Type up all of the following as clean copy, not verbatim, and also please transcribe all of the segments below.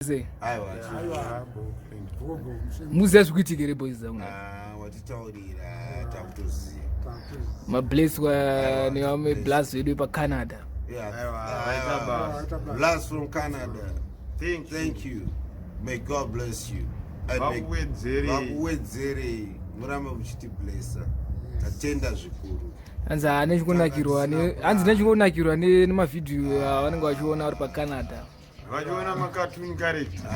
Sei? Aiwa. Muziva zvikuitika here boys dzangu? Ah, watitaurira takutoziva. Mablesswa nevamwe blaz vedu vepaCanada. Yeah. Bless from Canada. Thank you. Thank you. May God bless you. And may- Vakuwedzerei. Vakuwedzerei. Murambe muchitiblessa. Tatenda zvikuru. Hanzi haane chikunakirwa ne hanzi nechikunakirwa ne nemavhidhiyo avanenge vachiona vari paCanada. Vachiona makatuni character.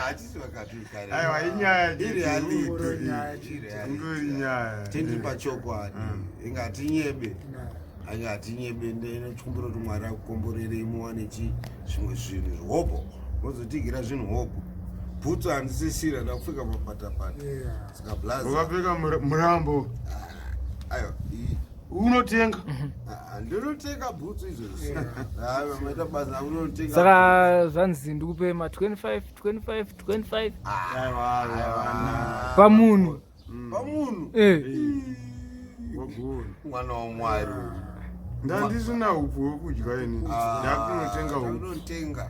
Hatisi vakatuikare. Aiwa, inyaya chete. Ireality. Ingori nyaya. Tiri pachokwadi. Inga hatinyebe. Inga hatinyebe ndinochikumbira kuti Mwari akukomborerei muwane chi zvimwe zvinhu zvihopo. Mozotigira zvinhu hopo. Bhutsu handisisira ndakupfeka mapatapata. Saka blaza. Wakapfeka murambo. Aiwa. Unotenga. Ndinotenga bhutsu izvozvo. Aiwa maita basa unotenga. Saka zvanzi ndikupe ma 25 25 25 Aiwa, aiwa. pamunhu. Pamunhu. Eh. Wagona. Mwana waMwari. Ndandisina upfu hwekudya ini. Ndakunotenga upfu. Ndakunotenga.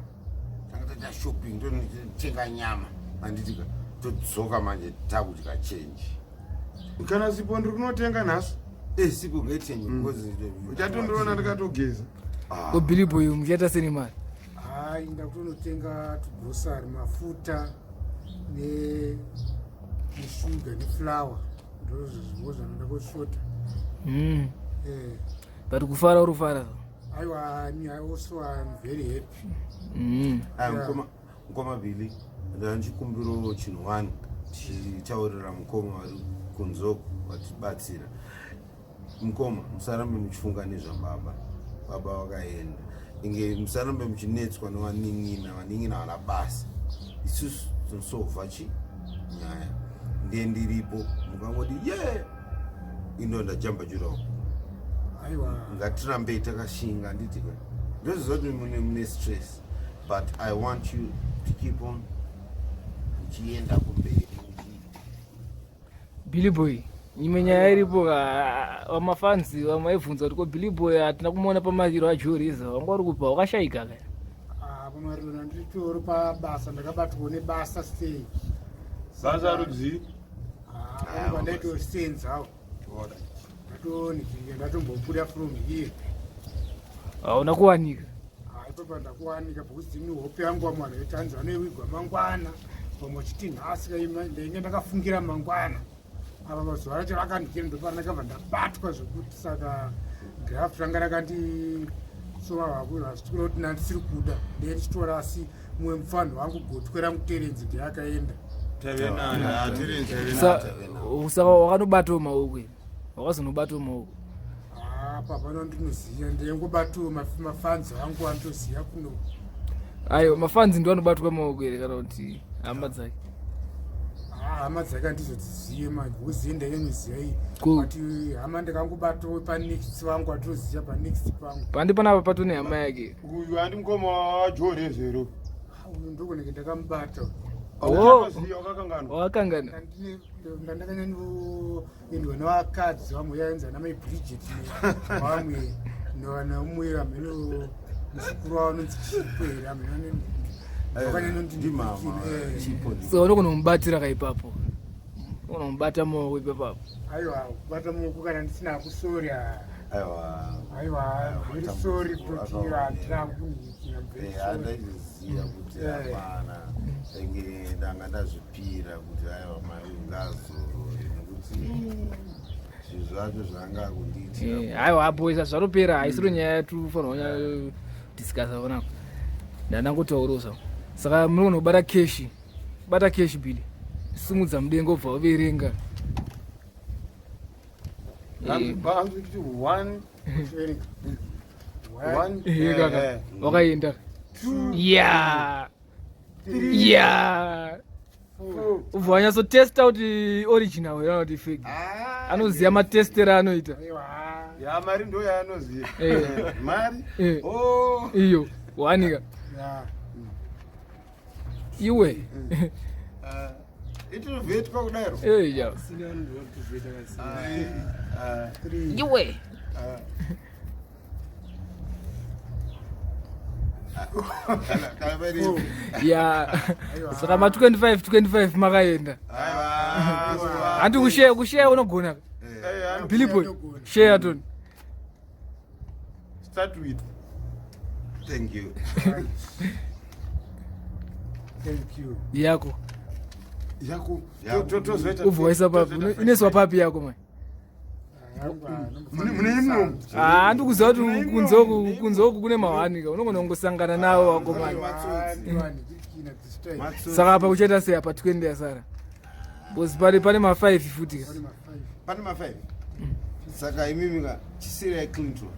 Tanga taita shopping tonotenga nyama. Handitika todzoka manje takudya change. Kana sipo ndiri kunotenga nhasi. Eh sipo ngaitenge because Uchatondiona ndikatogeza. Ko Billy Boy muchaita seni mari? Hayi, ndakutonotenga tugrosari, mafuta neshuga neflour, ndozvo zvimwe zvanoda kushota. But kufara uri kufara. Aiwa, I also am very happy. Ah, mukoma mukoma Billy, ndanchikumbiro chinhu one tichitaurira mukoma vari kunzoko vatibatsira. Mukoma, musarambe muchifunga nezvababa. Baba vakaenda. Inge musarambe muchinetswa nevanin'ina, vanin'ina vana basa. Isusu tinosovha chi nyaya. Ndiye ndiripo mukangoti ye ino ndajamba jurawo. Aiwa. Ngatirambei takashinga handiti ka. Ndoziva kuti mune stress but I want you to keep on uchienda kumberi. Billy Boy, imwe nyaya iripo ka vamafanzi vamaibvunza kuti ko Billy Boy hatina kumuona pamariro aJoreza wanga uri kupa wakashayika ka. Ah, pamariro ndandiritori pabasa, ndakabatwawo nebasa sei. Basa rudzii? Ah, pandaitosenzawo ndatoniki ndatombobuda from here. Hauna kuwanika. Ah, ipapo ndakuwanika because ini hope yangu vamwe vanhu vaiti hanzi vanoiwigwa mangwana, vamwe vachiti nhasi, ndainge ndakafungira mangwana. Apa mazuva racho rakandikira ndopandakabva ndabatwa zvekuti saka graft ranga rakandisoma vakuru hazviti kuti nandisiri kuda ndee ndichitora, asi mumwe mufanhu wangu gotwe rangu Terenzi ndiye akaenda. Saka wakanobatawo maoko here? Wakazonobatawo maoko? Apa pano ndinoziva ndengobatawo mafanzi angu anotoziva kuno. Aiwa, mafanzi ndo anobatwa maoko here kana kuti hama dzake? Ah, hama dzake handizodzizive manje because ndainyanyuziva iyi but hama ndikangobatawo panext vangu atoziva panext pangu. Pandi panapa patone hama yake. Uyu handi mukoma waJorezero? Ah, uyu ndokunenge ndakamubata. Oh. Uchatoziva, wakakanganwa. Wakakangana. Ndandakanyanyuendwa nevakadzi vamwe yainzi ana mai Bridget vamwe neumwe amheno muzukuru wavo anonzi Chipo here amheno. Ndimama Chipo. So unogona kumubatira ka ipapo, unogona kumubata maoko ipapapo. Aiwa, kubata maoko kana ndisina kusori. Aiwa. Aiwa, very sorry kuti handina kunhikira. Handaiziva kuti hapana enge ndanga ndazvipira kuti aiwa mai ngazorore nekuti zvinhu zvacho zvanga kundiitira. Aiwa boys, zvatopera, haisiro nyaya yatofanira kunyanya discussa panapa, ndandangotaurawo zvangu. Saka munogona kubata cash, bata cash Billy, simudza mudenga ubva waverenga. Hanzi kuti one one. Kaka wakaenda ya ya ubva wanyatsotesta kuti original here kana kuti fake. Anoziva matestero anoita. Aiwa. Ya, mari ndo yaanoziva. Mari. Oh. Iyo wanika. Ya. Iwe. Itinovhetwa kudairo. Ya. Iwe. Kana paine Ya, saka ma 25 25 makaenda. Handi kushare, kushare unogona. Billy Boy, share toni. Start with. Thank you. Thank you. Yako. Yako. Yako. Tozoita. Ubva waisa papi? Inoiswa papi yako mai? Mune imomo. Ah, handi kuziva kuti kunzoku, kunzoku kune mawanika, unogona kungosangana nawo wakomana. Saka apa uchaita sei apa 20 yasara? Because pane ma 5 futi ka. Pane ma 5. Saka imimi ka chisirai Clinton.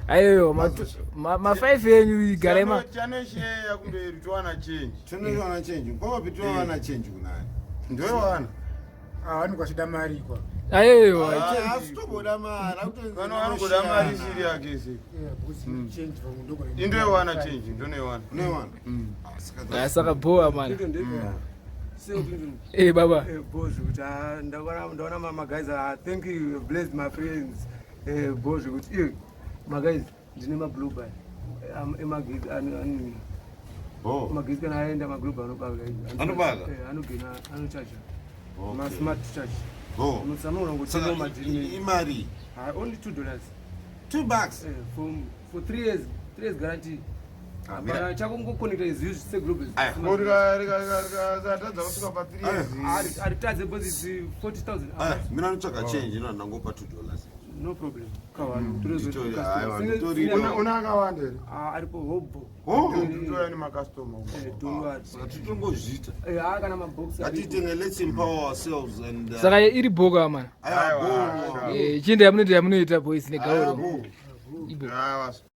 Aiyo, ma 5 enyu igarai ma. Chanoshare kumberi towana change. Tinowana change. Kwava towana change kunani? Ndoiwana. Vanenge vachida mari kwa. Aiyo. Asitoboda mari. Vano vanogoda mari isiri yake se. Change vamwe ndogona. Indoiwana change, ndonoiwana. Unoiwana? Ah, saka boa mana. Eh baba. Boss kuti ah, ndaona maguys, ah, thank you, bless my friends. Boss kuti iyo maguys ndine maglobal emagetsi ani Oh. magetsi kana aenda maglobal anobaka. Anobaka? Anogena anochaja masmart charge. Oh. Musamuna Saka ungotenga madhiri. Imari. Only $2. $2. For 3 years, 3 years guarantee. Ah, mira. Hapana chako ngoconnecta izvi seglobal. Aya. Rikatadza kusvika pa 3 years. Aritadze because it's 40,000. Aya, mina notsvaka change ino ndangopa $2. No problem. Aiwa, nditori- Una akawanda here? Aripo hobho. Oh. Ndoya nemakastoma. Don't worry. Saka titongozviita. Kana mabox. Ngatitenge, let's empower ourselves and Saka iri boka mana. Aya, go. Eh, chienda yamunoita, yamunoita boys Aya, negauro. go. Ibo. Aiwa.